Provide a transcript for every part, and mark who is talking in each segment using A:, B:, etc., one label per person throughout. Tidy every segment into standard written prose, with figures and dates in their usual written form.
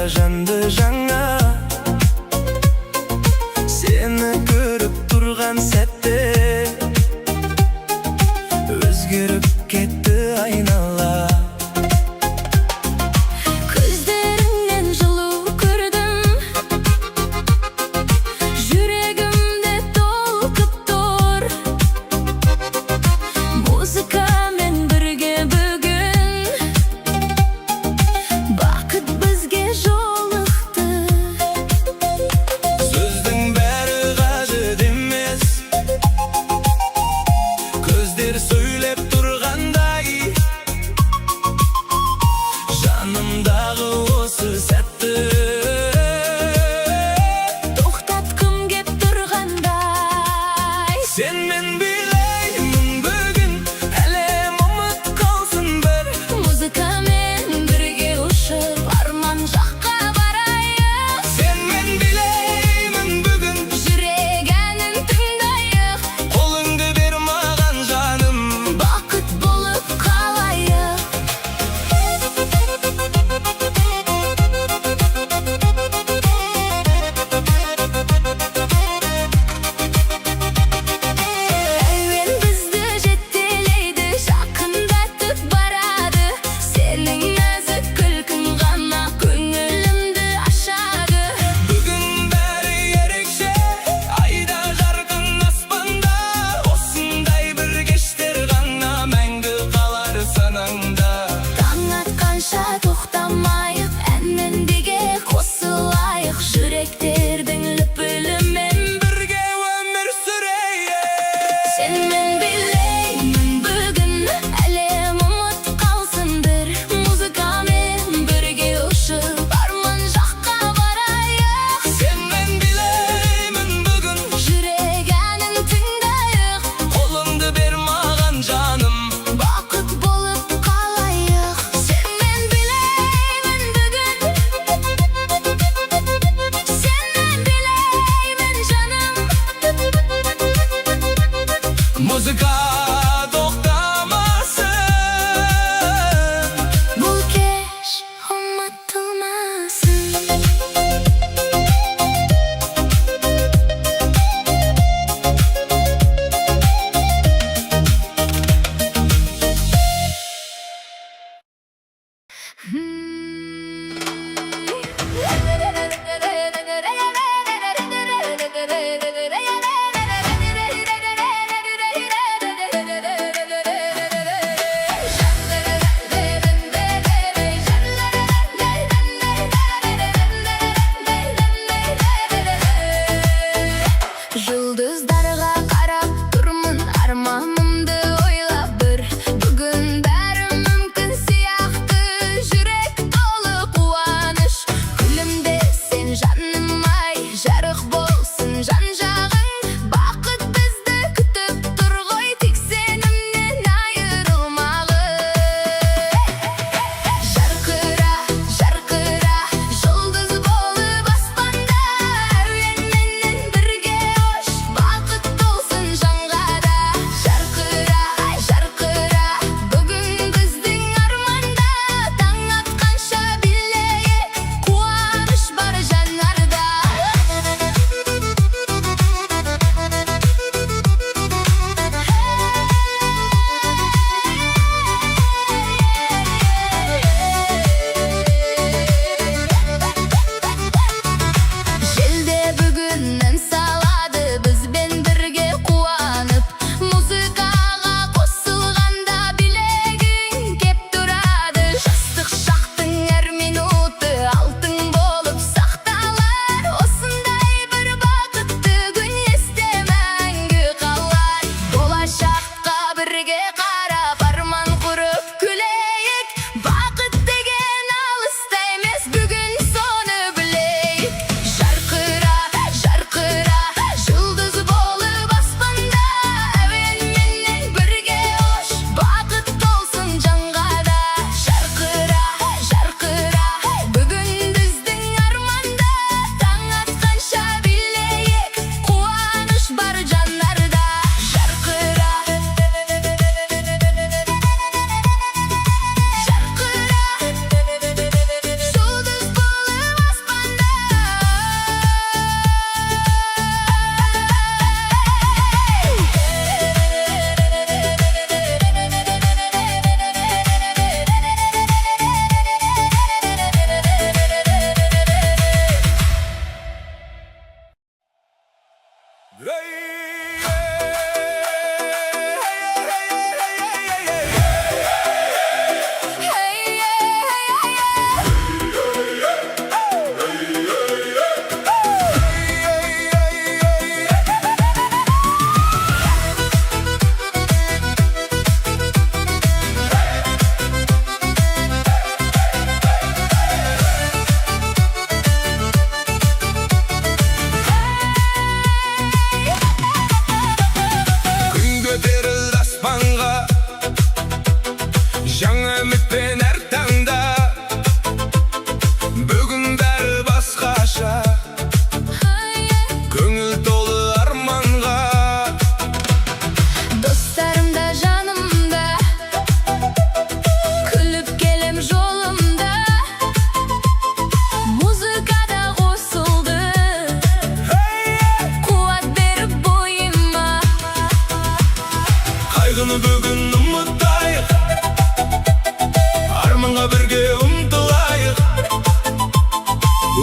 A: жанды жаңа. Сені көріп тұрған сәтте өзгеріп кетті айнала.
B: Көздеріңнен жылу көрдім, жүрегімде толқып тұр. Музыкамен бірге бүгін бақыт бізге жолықты.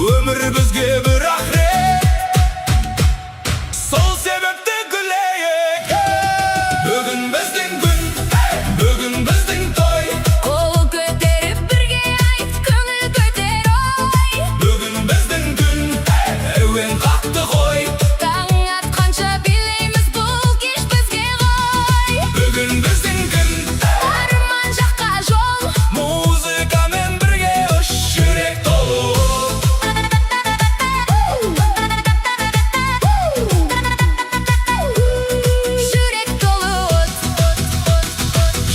A: Өмір бізге бір ақ рет, сол себепті күлейік. Бүгін біздің күн, бүгін біздің той.
B: Қол көтеріп бірге айт, көңіл көтер ой.
A: Бүгін біздің күн, әуен қатты қой.
B: Таң атқанша билейміз, бұл кеш бізге ғой.
A: Бүгін біздің күн.
B: Арман жаққа жол.
A: Музыкамен бірге ұш, жүрек толы от.
B: Жүрек толы от.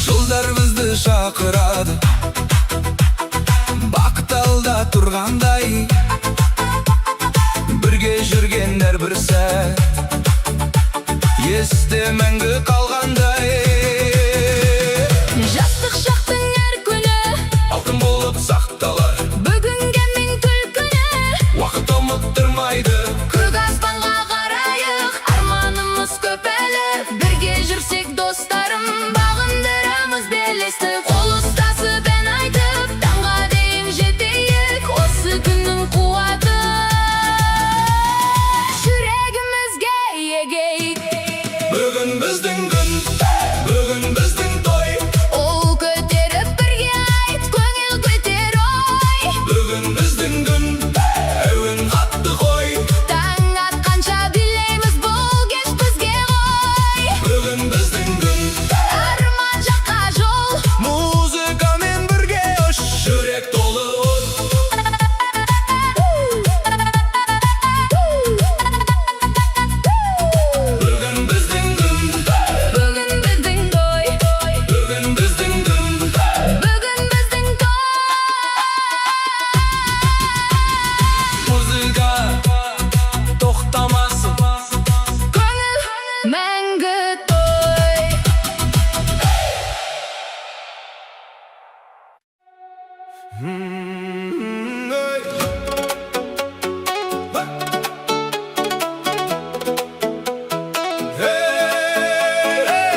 A: Жолдар бізді шақырады, бақыт алда тұрғандай. Бірге жүрген әрбір сәт есте мәңгі қалғандай.
B: Жастық шақтың әр күні
A: алтын болып сақталар.
B: Бүгінгі мен күлкіні
A: уақыт ұмыттырмайды.
B: Көк аспанға қарайық, арманымыз көп әлі. Бірге жүрсек, достарым, бағындырамыз белесті. Қол ұстасып, ән айтып, таңға дейін жетейік. Осы күннің қуаты жүрегімізге егейік.
A: Бүгін біздің күн, бүгін біздің той.
B: Қол көтеріп бірге айт, көңіл көтер ой.
A: Бүгін біздің күн, әуен қатты қой.
B: Таң атқанша билейміз, бұл кеш бізге ғой.
A: Бүгін біздің күн.
B: Арман жаққа жол.
A: Музыкамен бірге ұш, жүрек толы от. Бүгін біздің күн.
B: Бүгін біздің той.
A: Бүгін біздің күн.
B: Бүгін біздің той.
A: Музыка тоқтамасын.
B: Көңіл мәңгі той.
A: Ey. Hey, hey.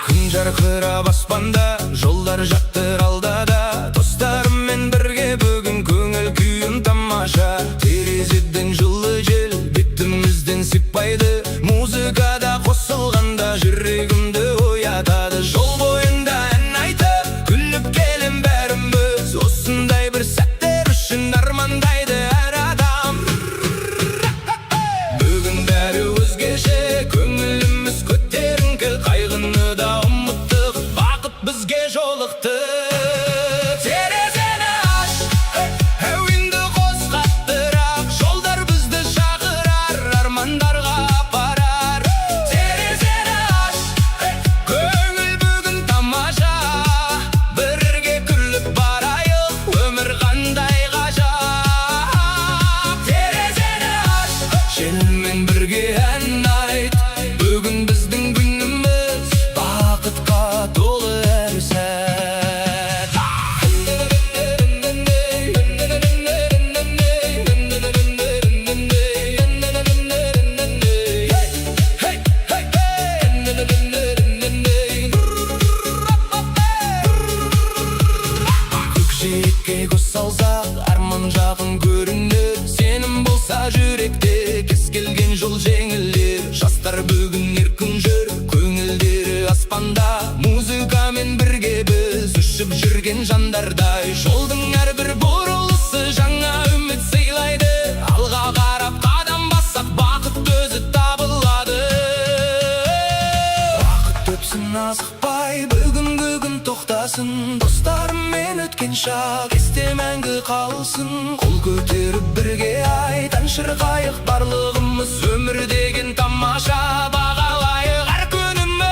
A: Күн жарқырап аспанда, жолдар жатыр алдада. Достарыммен бірге бүгін көңіл күйім тамаша. Терезеден жылы жел бетімізден сипайды. Музыкада қосылғанда жүрегімді оятады. Жол бойында ән айтып, күліп келем бәріміз. Осындай бір сәттер үшін армандайды әр адам. Бүгін бәрі өзгеше, көңіліміз көтеріңкі. Қайғыны да ұмыттық, бақыт бізге жолықты. Терезені аш, әуенді қос қаттырақ. Жолдар бізді шақырар, армандарға апарар. Терезені аш, көңіл бүгін тамаша. Бірге күліп барайық, өмір қандай ғажап. Терезені аш, желмен бірге ән айт. Бүгін біздің күніміз, бақытқа толы әр сәт. Көкжиекке көз салсақ, арман жақын көрінер. Сенім болса жүректе, кез келген жол жеңілер. Жастар бүгін еркін жүр, көңілдері аспанда. Музыкамен бірге біз ұшып жүрген жандардай. Жолдың әрбір бұрылысы жаңа үміт сыйлайды. Алға қарап қадам бассақ, бақыт өзі табылады. Уақыт өтсін асықпай, бүгінгі күн тоқтасын. Достарыммен өткен шақ есте мәңгі қалсын. Қол көтеріп бірге айт, ән шырқайық барлығымыз. Өмір деген тамаша, бағалайық әр күніміз.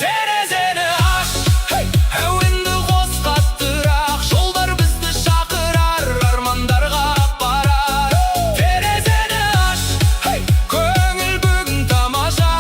A: Терезені аш, әуенді қос қаттырақ. Жолдар бізді шақырар, армандарға апарар. Терезені аш, көңіл бүгін тамаша.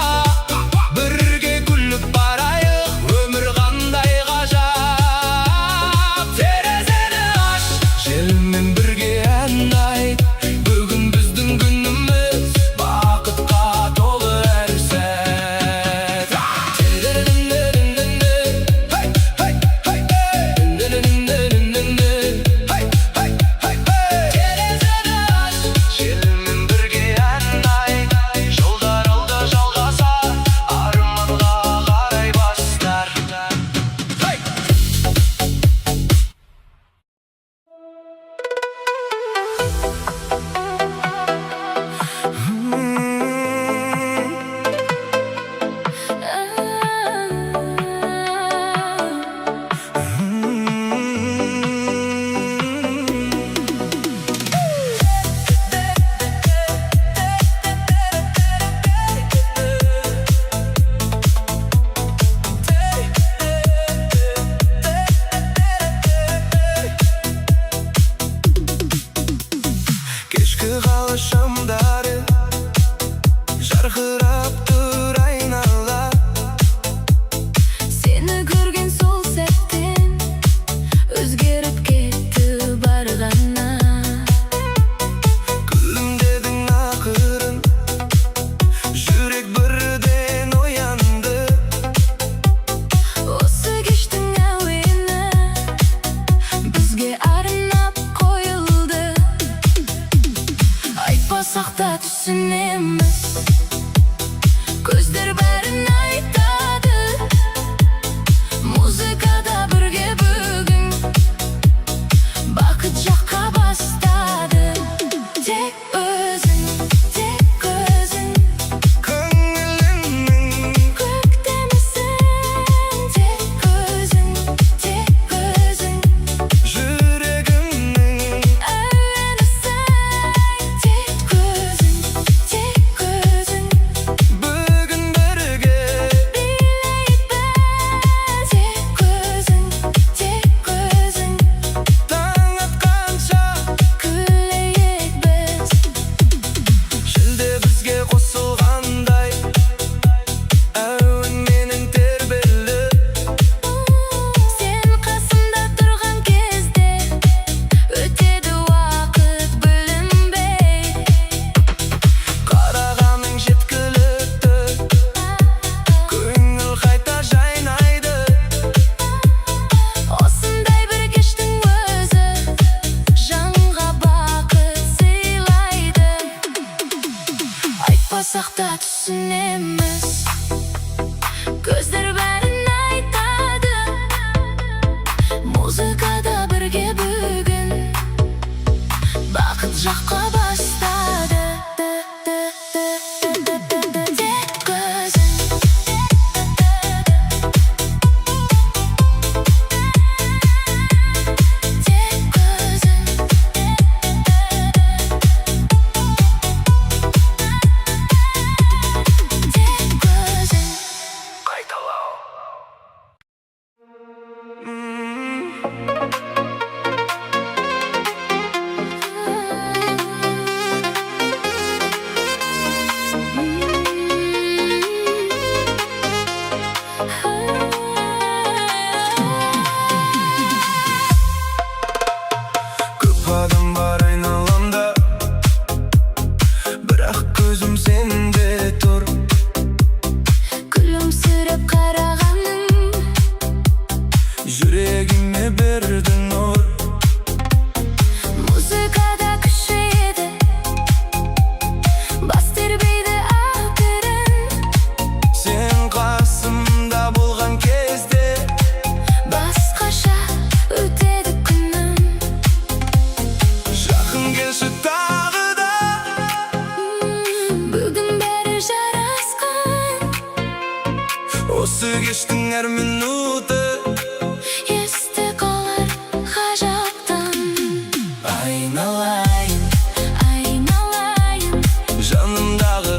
A: Жылтырап тұр айнала.
B: Сені көрген сол сәттен өзгеріп кетті бар ғана.
A: Күлімдедің ақырын, жүрек бірден оянды.
B: Осы кештің әуені бізге арнап қойылды. Айтпасақ та түсінеміз, көздер бәрін айтады. Музыкада бірге бүгін бақыт жаққа бастады. Тек өзің, тек өзің.
A: Көңілімнің
B: Көктемісің. Тек өзің, тек өзің.
A: Жүрегімнің
B: Әуенісің. Тек өзің, тек өзің.
A: Бүгін бірге
B: Билейік біз. Тек өзің, тек өзің.
A: Таң атқанша
B: Күлейік біз.
A: Шілде бізге қосылғандай, әуен менен тербеліп.
B: Сен қасымда тұрған кезде өтеді уақыт білінбей.
A: Қарағаның жеткілікті, көңіл қайта жайнайды.
B: Осындай бір кештің өзі жанға бақыт сыйлайды. Айтпасақ та түсінеміз, көздер бәрін айтады. Музыкада бірге бүгін бақыт жаққа бастады. Тек өзің. Тек өзің. Тек өзің.
A: Қайталау. Көп адам бар айналамда, бірақ көзім сенде тұр.
B: Күлімсіреп қарағаның
A: Жүрегіме берді нұр.
B: Музыкада күшейеді, бас тербейді ақырын.
A: Сен қасымда болған кезде
B: Басқаша өтеді күнім.
A: Жақын келші тағы да.
B: Бүгін бәрі жарасқан.
A: Осы кештің әр минуты
B: Есте қалар ғажаптан.
A: Айналайын,
B: Айналайын,
A: жанымдағы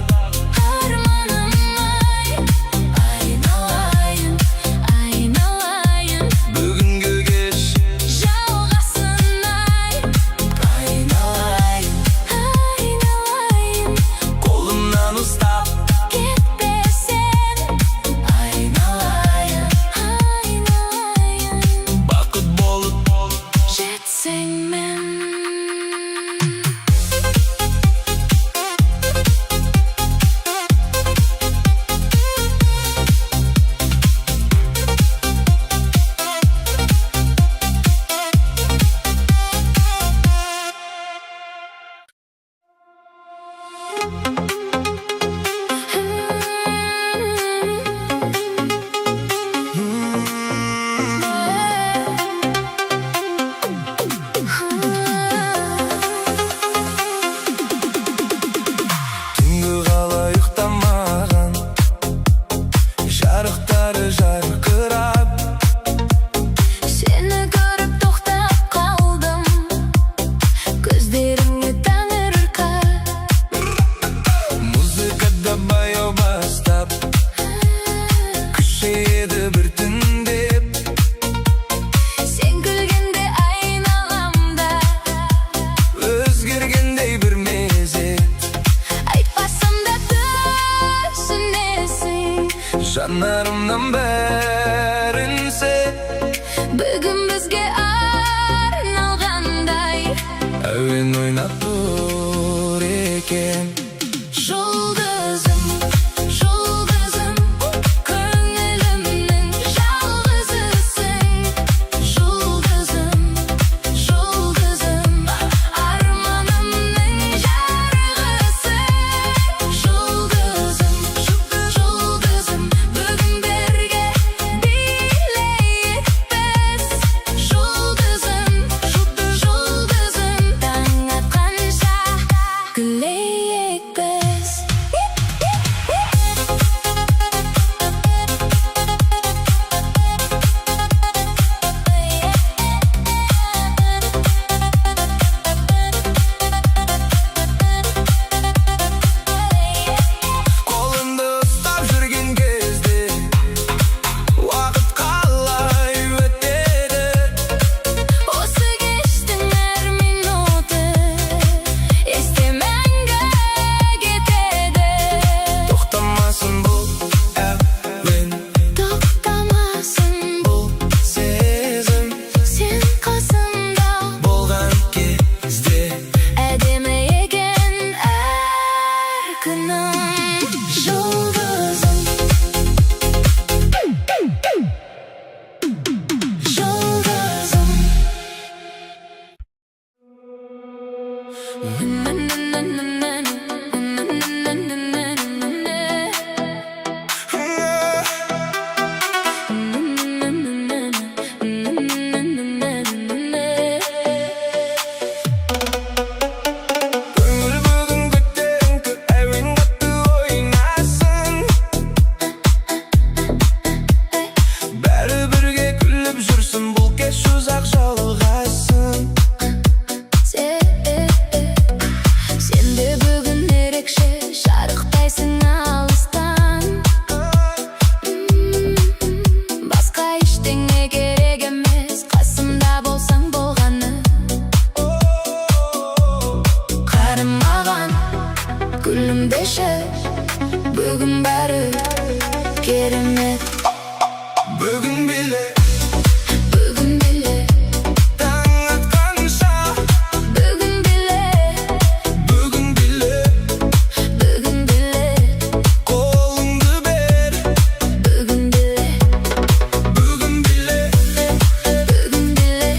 B: арманым ай. Айналайын, айналайын,
A: бүгінгі кеш
B: жалғасын ай.
A: Айналайын,
B: Айналайын,
A: қолымнан ұстап
B: кетпесең.
A: Айналайын. Жанарымнан бәрін сен.
B: Бүгін бізге арналғандай.
A: Әуен ойнап тұр екен.
B: Жұлдызым, жұлдызым, көңілімнің жалғызысың. Жұлдызым, жұлдызым, арманымның жарығысың. Жұлдызым, жұлдызым, бүгін бірге билейік біз. Жұлдызым, жұлдызым, таң атқанша күлейік біз.
A: Қолымды ұстап жүрген кезде уақыт қалай өтеді?
B: Осы кештің әр минуты есте мәңгі кетеді.
A: Тоқтамасын бұл әуен.
B: Тоқтамасын.
A: Бұл сезім.
B: Сен қасымда
A: болған кезде
B: әдемі екен әр күнім. Жұлдызым, жұлдызым.
A: Көңіл бүгін көтеріңкі, әуен қатты ойнасын. Бәрі бірге күліп жүрсін, бұл кеш ұзақ жалғасын.
B: Сен де бүгін ерекше шарықтайсың алыстан. Басқа ештеңе керек емес, қасымда болсаң болғаны. Қара маған, күлімдеші, бүгін бәрі керемет.
A: Бүгін биле.
B: Бүгін биле.
A: Таң атқанша.
B: Бүгін биле.
A: Бүгін биле.
B: Бүгін биле.
A: Қолыңды бер.
B: Бүгін биле.
A: Бүгін биле.
B: Бүгін биле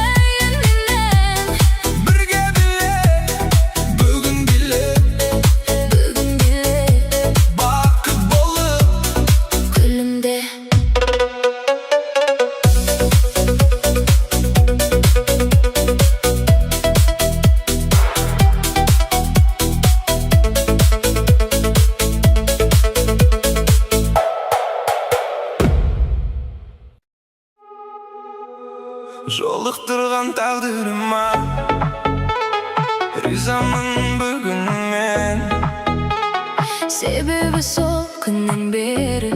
B: әуенменен.
A: Бірге биле, бүгін биле.
B: Бүгін биле.
A: Бақыт болып
B: күлімде.
A: Жолықтырған тағдырыма ризамын бүгін мен.
B: Себебі сол күннен бері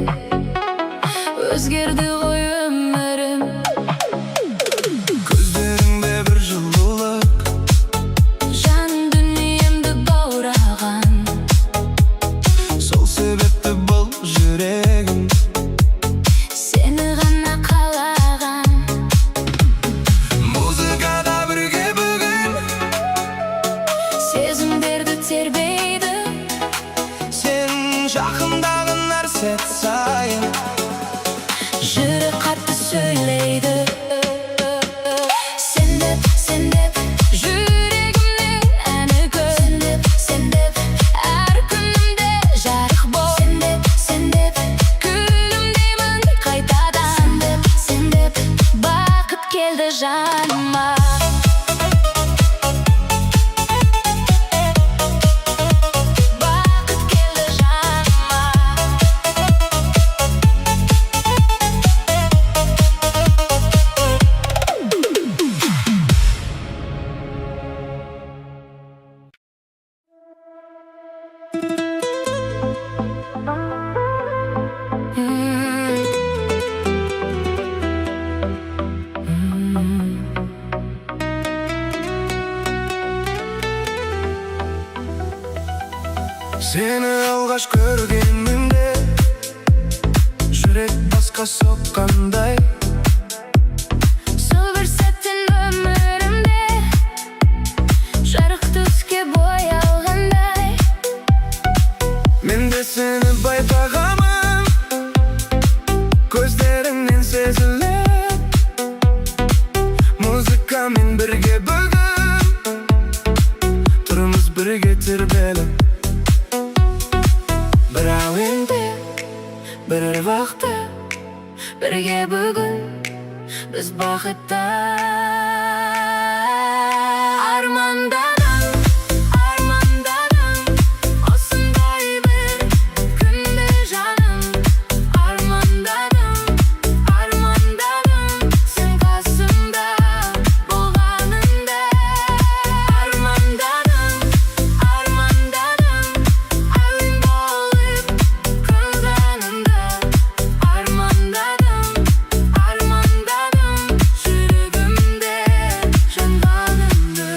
B: өзгерді ғой өмірім.
A: Көздеріңде бір жылулық,
B: жан дүниемді баураған.
A: Сол себепті бұл жүрегім
B: сені ғана қалаған.
A: Музыкада бірге бүгін
B: сезімдерді тербейді.
A: Сен жақындаған әр сәт сайын
B: жүрек қатты сөйлейді. Сен деп, сен деп жүрегімнің әні көр. Сен деп, сен деп әр күнімде жарық бол. Сен деп, сен деп күлімдеймін қайтадан. Сен деп, сен деп бақыт келді жаныма. Бақыт келді жаныма.
A: Сені алғаш көргенімде Жүрек басқа соққандай.
B: Сол бір сәттің өмірімде жарық түске боялғандай.
A: Мен де сені байқағанмын, көздеріңнен сезіліп. Музыкамен бірге бүгін тұрмыз бірге тербеліп. Бір әуенде, бір ырғақта,
B: Бірге бүгін біз бақытты. Армандадым, армандадым осындай бір күнді, жаным. Армандадым, армандадым сен қасымда болғаныңды. Армандадым, армандадым әуен болып қалғаныңды. Армандадым, армандадым жүрегімде жанғаныңды.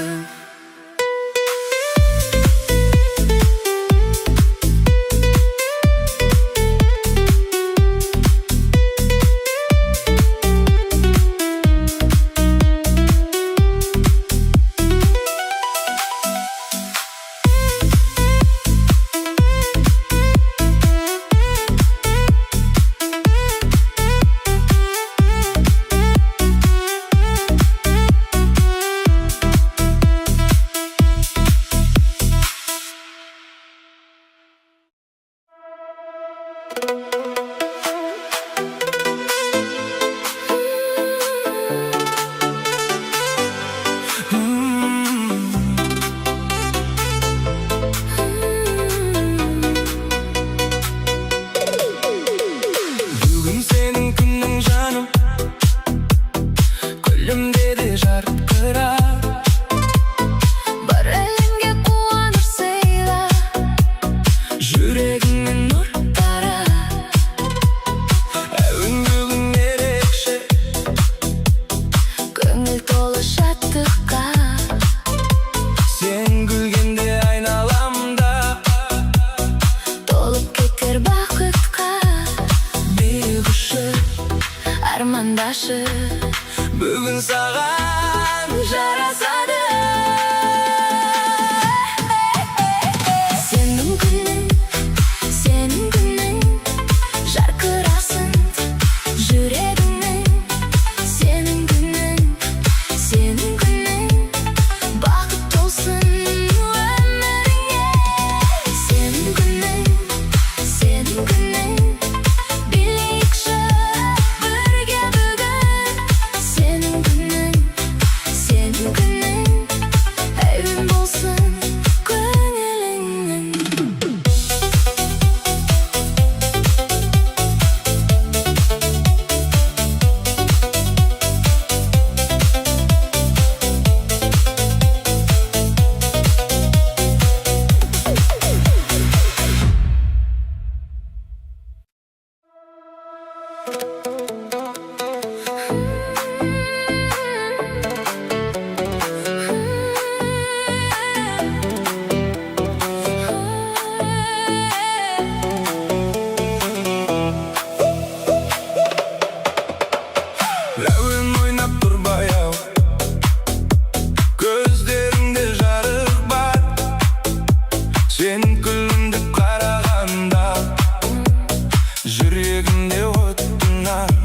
A: Бүгін сенің күнің, жаным, күлімдеді жарқырап.
B: Бар әлемге қуаныш сыйла,
A: Жүрегіңнен нұр
B: дара.
A: Әуен бүгін ерекше.
B: Көңіл толы шаттыққа.
A: Сен күлгенде айналамда
B: Толып кетер бақытқа.
A: Би құшып
B: Армандашы,
A: бүгін саған
B: жарасады. Сенің күнің, сенің күнің, жарқырасын жүрегіңнің. Сенің күнің, сенің күнің, бақыт толсын өміріңе. Сенің күнің, сенің күнің, билейікші бірге бүгін. Сенің күнің, сенің күнің, әуен болсын көңіліңнің.
A: Әуен ойнап тұр баяу, көздеріңде жарық бар. Сен күлімдеп қарағанда, жүрегімде от тұнар.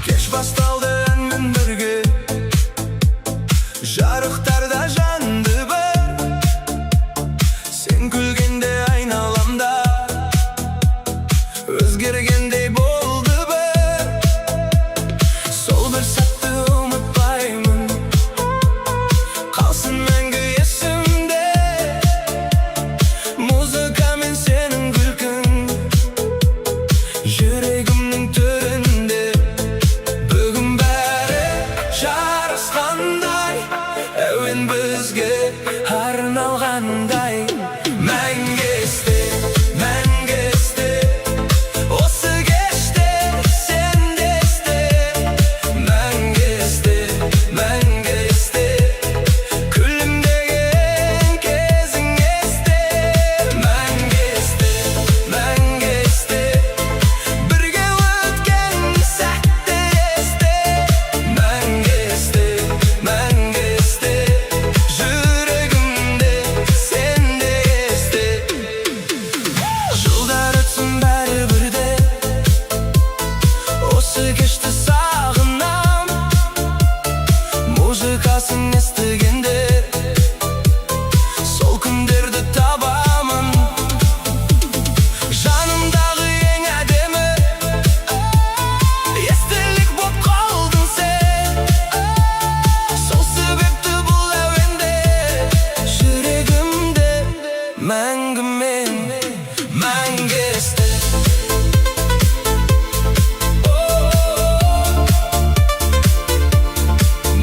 A: Кеш басталды әнмен бірге, жарықтарда жанды бір. Сен күлгенде айналамда өзгергендей болды бір. Сол бір сәтті ұмытпаймын, қалсын мәңгі есімде. Музыка мен сенің күлкің жүрегімнің төрінде. Бүгін бәрі жарасқандай, әуен бізге арналғандай. Мәңгі есте, мәңгі есте, осы кеште сен де есте. Мәңгі есте, мәңгі есте, күлімдеген кезің есте. Мәңгі есте, мәңгі есте, бірге өткен сәттер есте. Мәңгі есте, мәңгі есте, жүрегімде сен де есте. Жылдар өтсін, бәрі бірде осы кешті сағынам. Музыкасын естігенде сол күндерді табамын. Жанымдағы ең әдемі естелік боп қалдың сен. Сол себепті бұл әуенде жүрегімде мәңгі мен, мәңгі есте. О,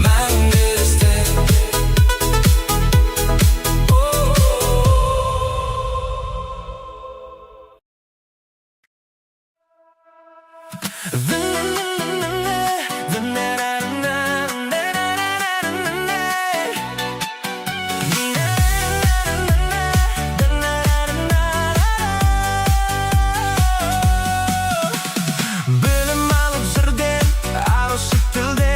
A: мәңгі есте. О. Білім алып жүрген ару тілде,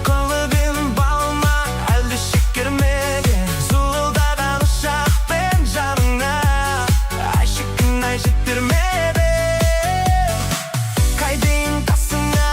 A: қылып бал ма, әлде шекер ме? Зуылдаған ұшақпен жаныңа, ай, шіркін ай, жетер ме? Қайдайын қасыңа.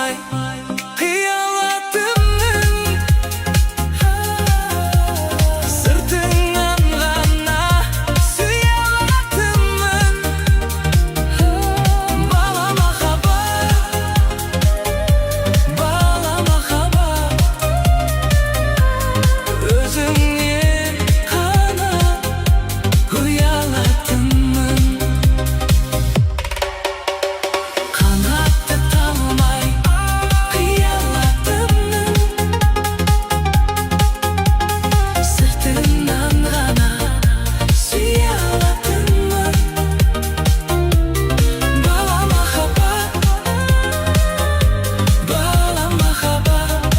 A: талмай қиялатымын, сыртыңнан ғана сүйе алатынмын. Бала махаббат, бала махаббат, өзіңнен ғана ұялатынмын. Қанаты талмай қиялатымын, сыртыңнан ғана сүйе алатынмын. Бала махаббат, бала махаббат,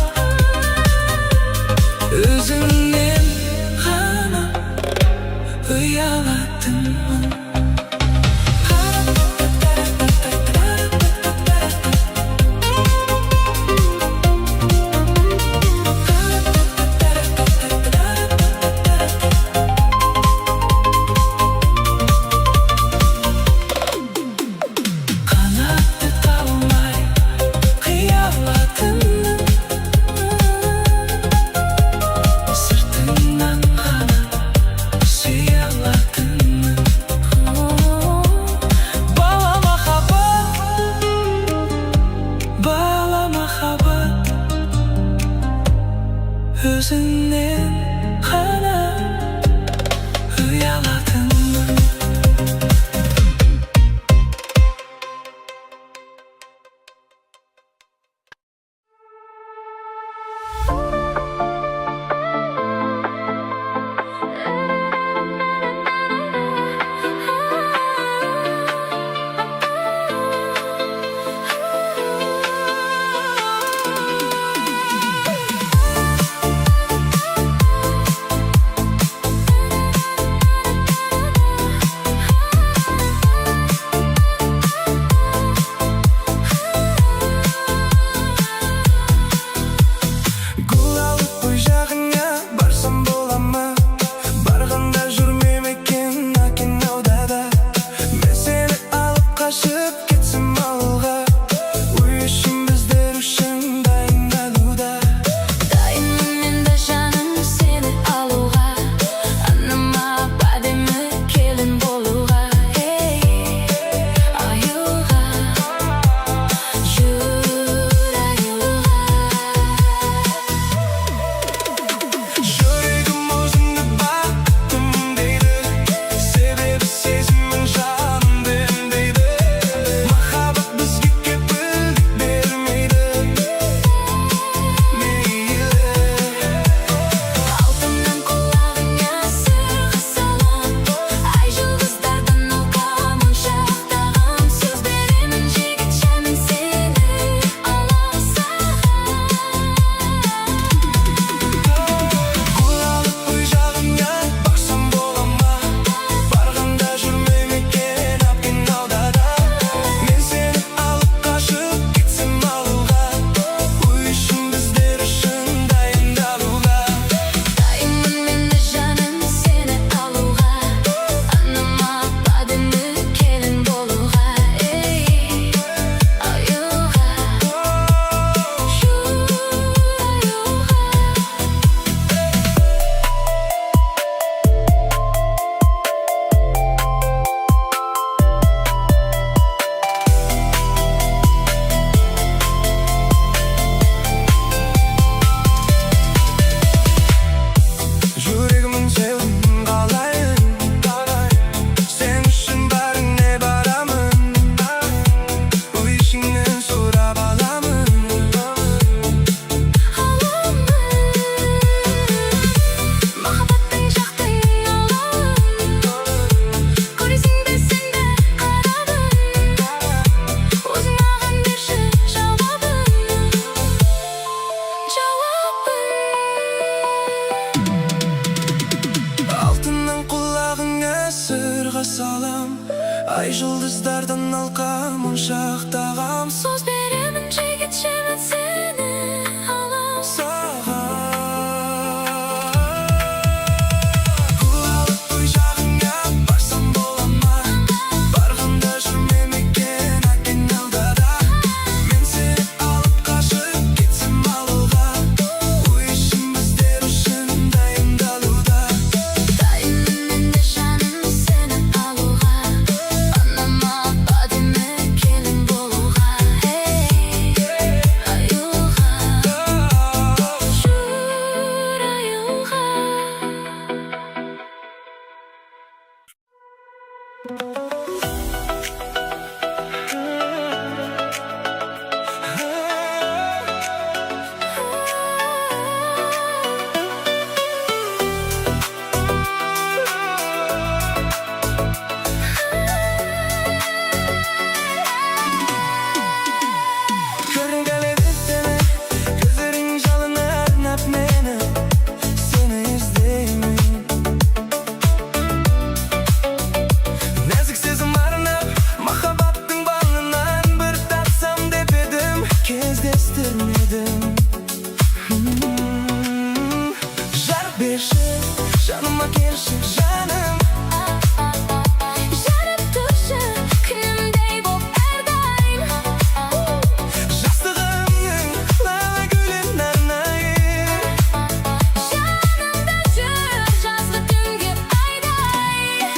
A: өзіңнен ғана ұялатынмын. Қанаты талмай қиялатынмын, сыртыңнан ғана сүйе алатынмын. Бала махаббат, бала махаббат, өзіңнен ғана ұялатынмын. естірмедім. Жарық берші, жаныма келші, жаным.
B: Жанып тұршы күнімдей боп әрдайым.
A: Жастығымның лала гүлін арнайын.
B: Жанымда жүр жазғы түнгі айдай.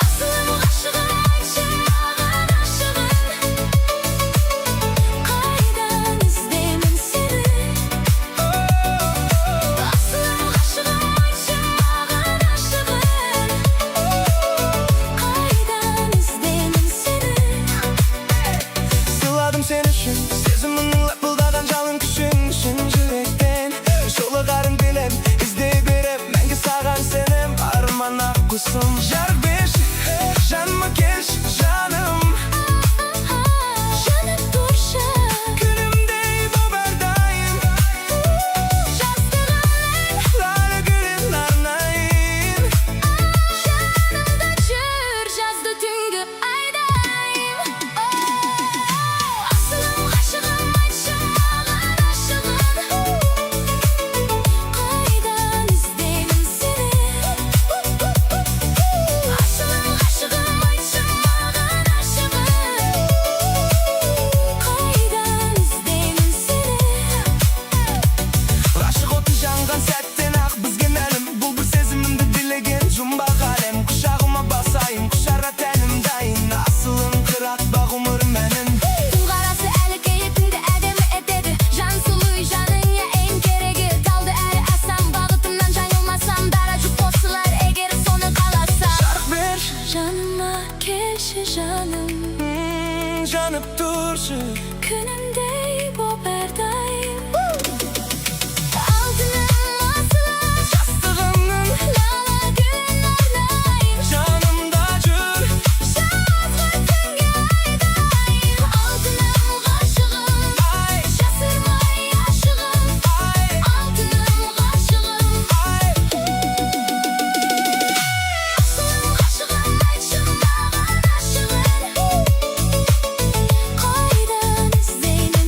B: Асылым, ғашығым, айтшы маған ашығын. Қайдан іздеймін сені? Асылым, ғашығым, айтшы маған ашығын. Қайдан іздеймін сені?
A: Сыйладым сен үшін сезімімнің лапылдаған жалын күшін шын жүректен. Жолығарын білем, іздей берем, мәңгі саған сенем, арман ақ құсым. Жарық берші, жаныма келші, жаным.
B: Жанып тұршы
A: Күнімдей боп әрдайым.
B: Жастығымның
A: Лала гүлін арнайын.
B: Жанымда жүр жазды түнгі айдай. Асылым, ғашығым, айтшы маған ашығын. Қайдан іздеймін сені? Асылым, ғашығым, айтшы маған ашығын. Қайдан іздеймін сені?
A: Ғашық оты жанған сәттен ақ бізге мәлім, бұл бір сезімімді билеген жұмбақ әлем. Құшағыма басайын, құшарға тәнім дайын. Асылым, қыратпа ғұмырым әнін.
B: Түн қарасы әлі кейіпіңді әдемі етеді. Жан сұлу, жаныңа ең керегі. Талды әрі асам, бағытымнан жаңылмасам, дара жұп қосылар егер соны қаласа.
A: Жарық берші.
B: Жаныма келші, жаным.
A: Жанып тұршы
B: Күнімдей боп әрдайым. Алтыным, асылым.
A: Жастығымның
B: Лала гүлін арнайын.
A: Жанымда жүр
B: Жазғы түнгі айдай. Алтыным, ғашығым.
A: Ай.
B: Жасырмай ашығым.
A: Ай.
B: Алтыным, ғашығым.
A: Ай.
B: Асылым, ғашығым, айтшы маған ашығын. Қайдан іздеймін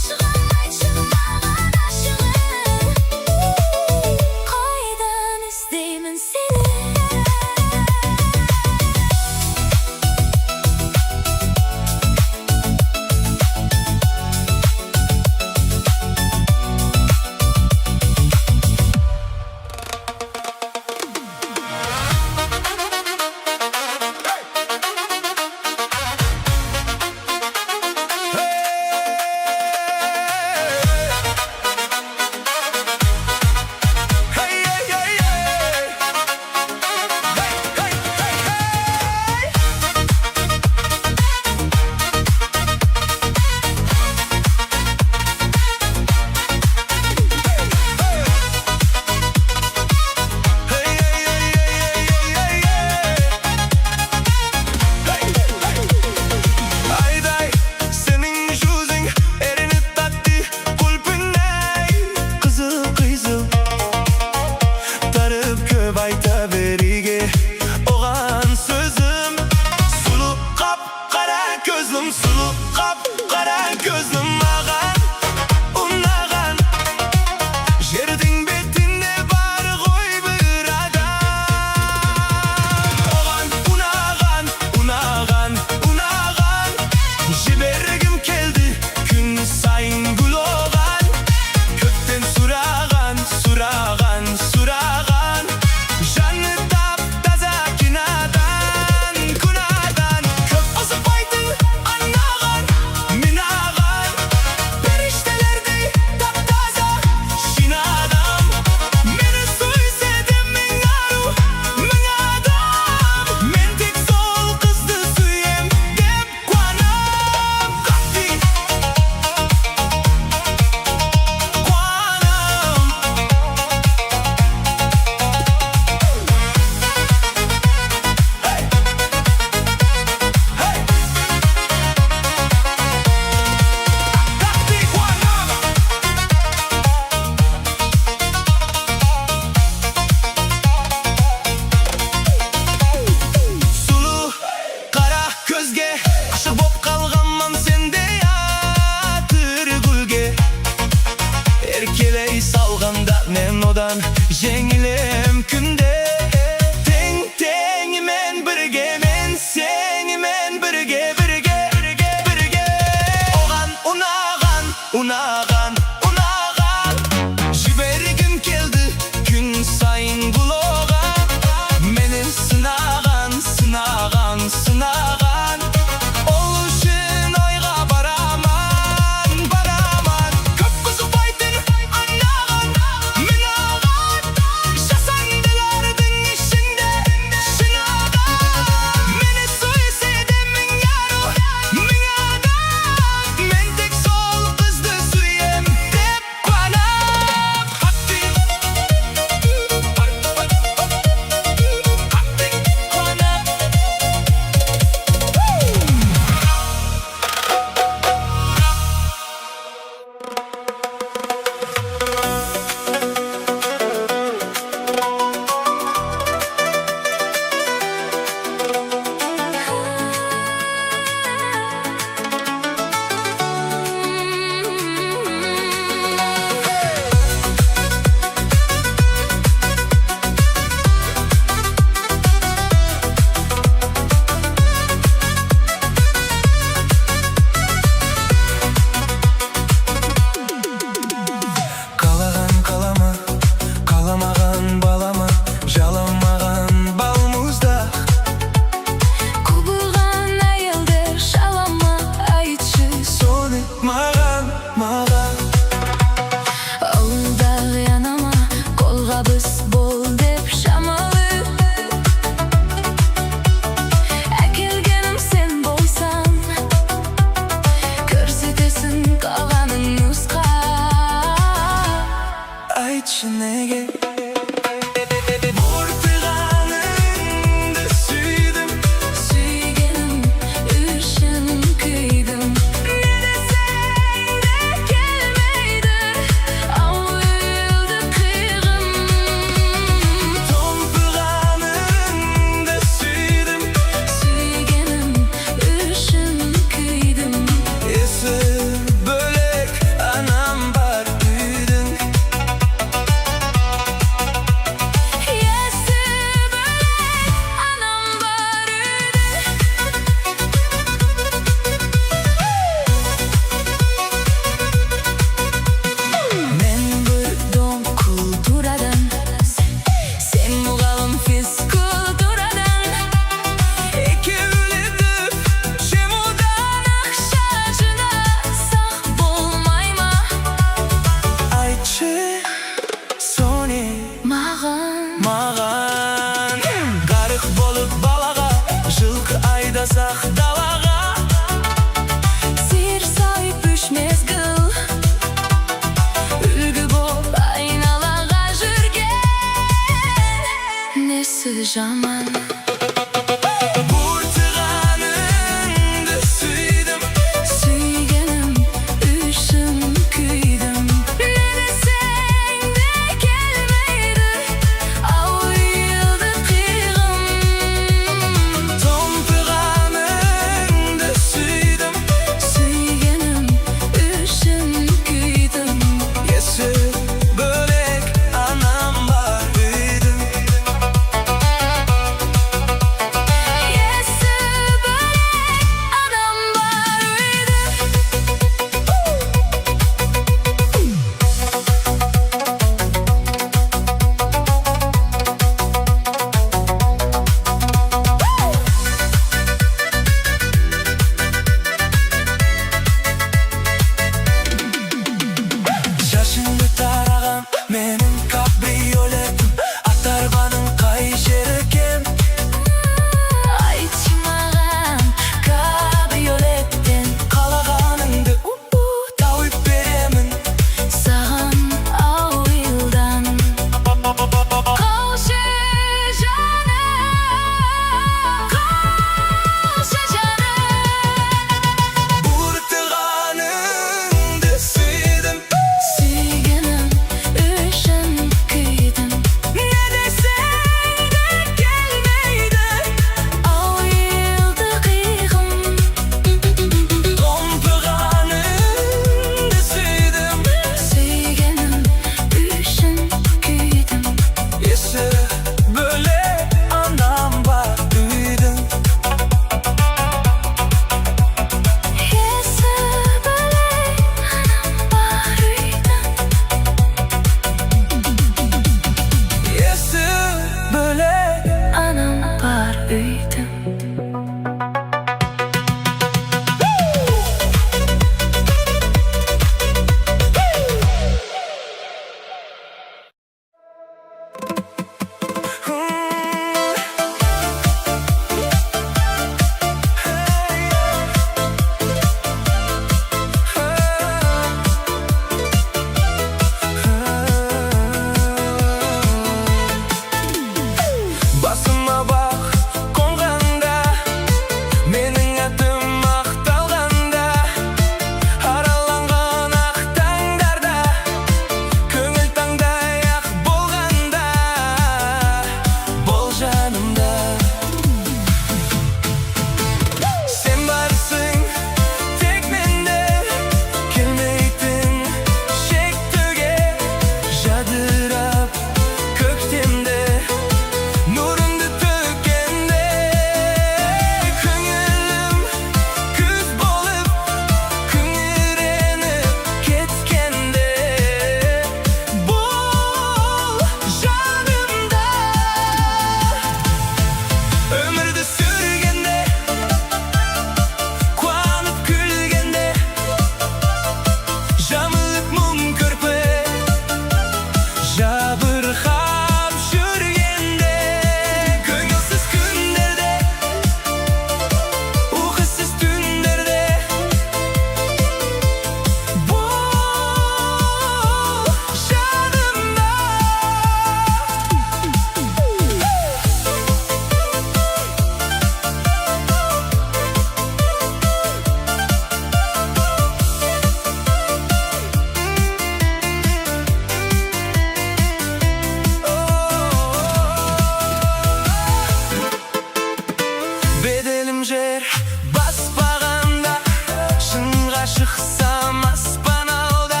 A: Шықсам аспан алда,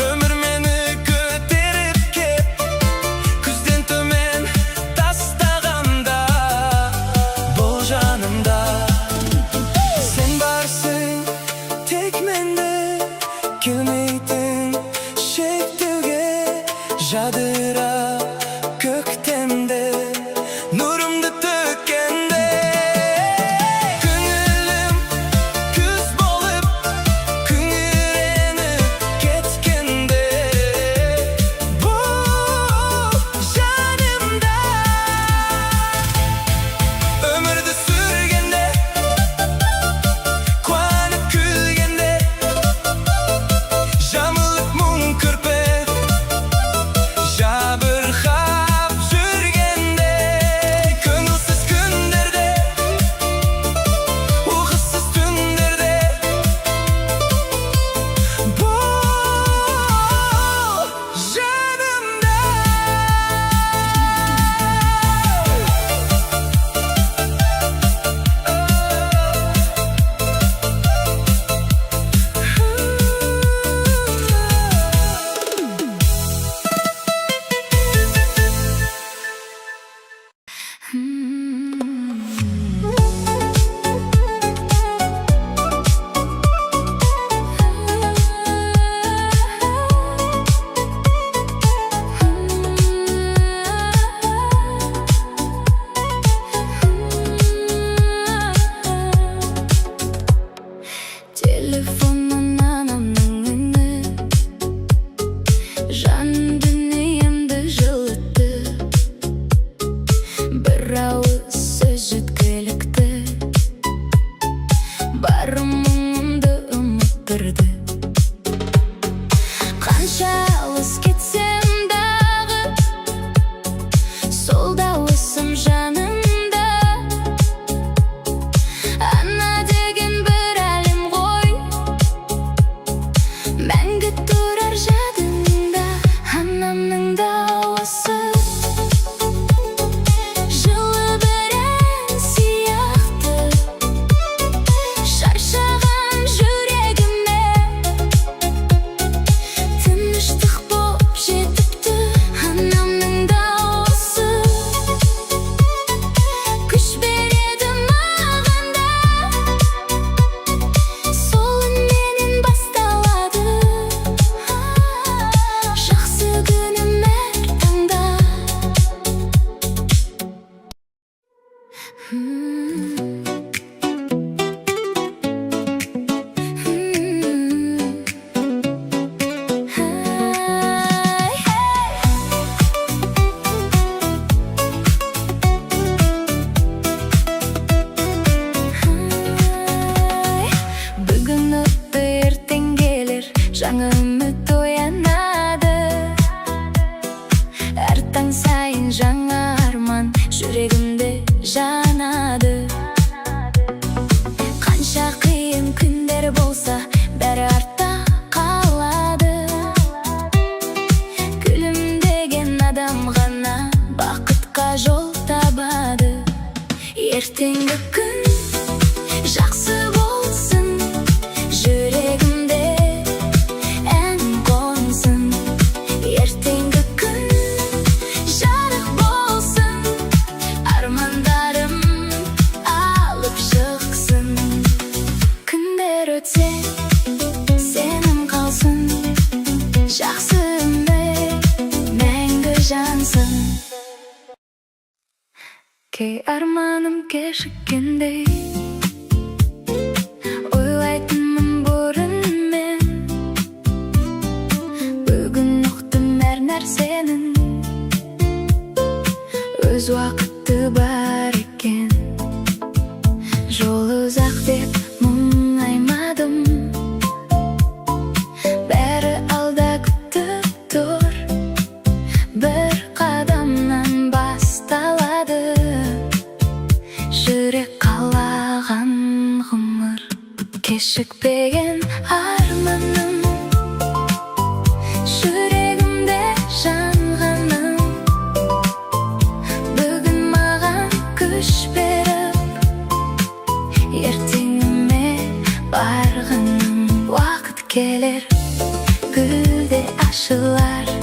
A: өмір мені көтеріп кеп, күзден төмен тастағанда, бол жанымда. Сен барсың тек менде, келмейтін шектеуге. Жадырап көктемде, нұрымды төккенде. Көңілім күз болып күңіреніп кеткенде, бол жанымда. Өмірді сүргенде, қуанып күлгенде, жамылып мұң көрпе, жабырқап жүргенде, көңілсіз күндерде, ұйқысыз түндерде, бол жанымда.
B: Телефоннан анамның үні жан дүниемді жылытты. Бір ауыз сөз жеткілікті, бар мұңымды ұмыттырды. Қанша алыс кетсем дағы, сол дауысым жанымда. Ана деген бір әлем ғой, мәңгі тұрар жадыңда. Анамның дауысы жылы бір ән сияқты, шаршаған жүрегіме тыныштық боп жетіпті. Анамның дауысы күш береді маған да, сол үнменен басталады жақсы күнім әр таңда. Ай, хей. Ай, бүгін өтті, ертең келер, жаңа үміт оянады. Әр таң сайын жаңа арман жүрегімде жанады. Қанша қиын күндер болса, бәрі артта қалады. Күлімдеген адам ғана бақытқа жол табады. Ертеңгі күн жақсы болсын, жүрегімде ән қонсын. Ертеңгі күн жарық болсын, армандарым алып шықсын. Күндер өтсе, сенім қалсын, жақсы үміт мәңгі жансын. Кей арманым кешіккендей, ойлайтынмын бұрын мен. Бүгін ұқтым, әр нәрсенің өз уақыты бар екен. Жол ұзақ деп мұңаймадым, бәрі алда күтіп тұр. Бір қадамнан басталады жүрек қалаған ғұмыр. Кешікпеген арманым, жүрегімде жанғаным, бүгін маған күш беріп, ертеңіме барғаным. келер, гүл де ашылар.